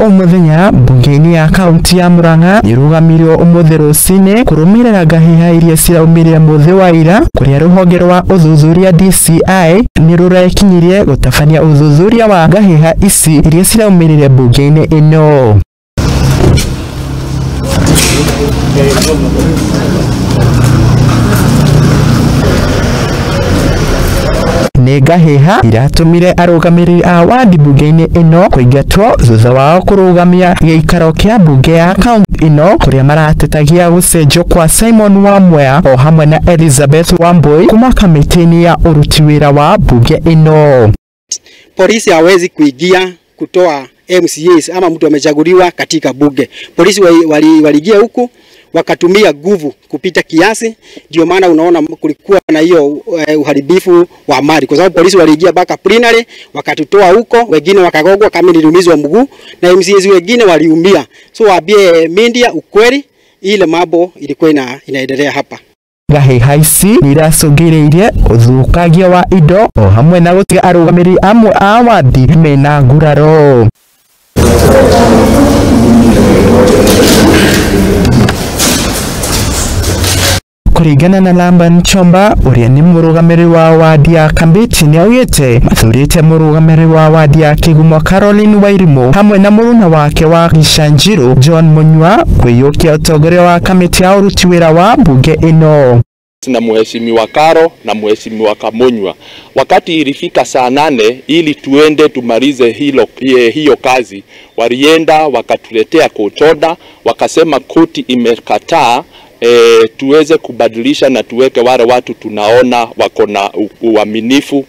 o muthenya bunge-inĩ ya kaunti ya Murang'a nĩrũgamirio ũmũthĩ rũcinĩ kũrũmĩrĩra ngahĩha iria ciraumĩrire mũthĩ wa ira kũrĩa rũhonge rwa ũthuthuria DCI nĩrũrekinyirie gũtabania ũthuthuria wa ngahĩha ici iria ciraumĩrire bunge-inĩ ĩno. Nĩ ngahĩha iratũmire arũgamĩrĩri a wadi bunge-inĩ ĩno kũingatwo thutha wao kũrũgamia gĩikaro kĩa bunge ya kaunti ĩno kũrĩa maratetagia gũcenjio kwa Simon Wamwea o hamwe na Elizabeth Wambui kuma kamĩtĩ-inĩ ya ũruti wĩra wa bunge ĩno. Polisi hawezi kuingia kutoa MCAs ama mtu amechaguliwa katika bunge. Polisi waliingia huku wakatumia nguvu kupita kiasi, ndio maana unaona kulikuwa na hiyo uharibifu wa mali, kwa sababu polisi waliingia mpaka plenary wakatutoa huko, wengine wakagogwa kama niliumizwa mguu na MCAs wengine waliumia. So waambie media ukweli, ile mambo ilikuwa inaendelea hapa. Ngahĩha ici nĩiracũngĩrĩirie ũthũkangia wa indo o hamwe na gũtiga arũgamĩrĩri amwe a wadi mena nguraro. Kũringana na Lamban Chomba ũrĩa nĩ mũrũgamĩrĩri wa wadi ya Kambiti nĩaugĩte mathurĩte mũrũgamĩrĩri wa wadi ya Kĩgumo Caroline Wairimu hamwe na mũruna wake wa Gĩcanjirũ John Munyua kwĩyũkia ũtongoria wa kamĩtĩ ya ũruti wĩra wa bunge ĩno. Na mheshimiwa Karo na mheshimiwa Kamunywa, wakati ilifika saa 8 ili tuende tumalize hiyo kazi, walienda wakatuletea court order, wakasema koti imekataa tuweze kubadilisha na tuweke wale watu tunaona wako na uaminifu.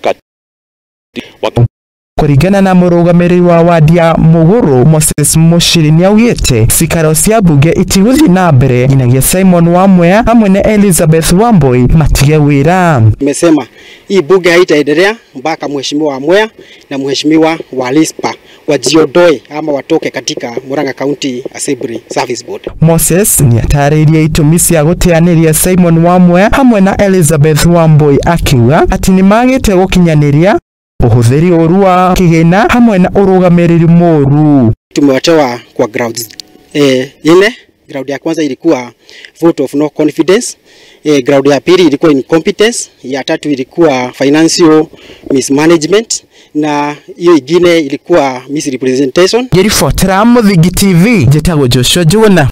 Kũringana na mũrũgamĩrĩri wa wadi ya Mũgũrũ Moses Mushiri nĩaugĩte cikaro cia bunge itigũthiĩ na mbere nginyagia Simon Wamwea hamwe na Elizabeth Wambui matige wĩra. Nimesema hii bunge haitaendelea mpaka mheshimiwa Wamwea na mheshimiwa Walispa wajiondoe ama watoke katika Murang'a County Assembly Service Board. Moses nĩatarĩirie itũmi cia gũteanĩria Simon Wamwea hamwe na Elizabeth Wambui akiuga atĩ nĩmagĩte gũkinyanĩria ũhũthĩri ũru wa kĩgĩna hamwe na ũrũgamĩrĩri mũru. Tumewatoa kwa grounds ine. Ground ya kwanza ilikuwa vote of no confidence, ground ya pili ilikuwa incompetence, ya tatu ilikuwa financial mismanagement na hiyo ingine ilikuwa misrepresentation. Ngĩribotera Mũthingi TV, njĩtagwo Joshua Njuguna.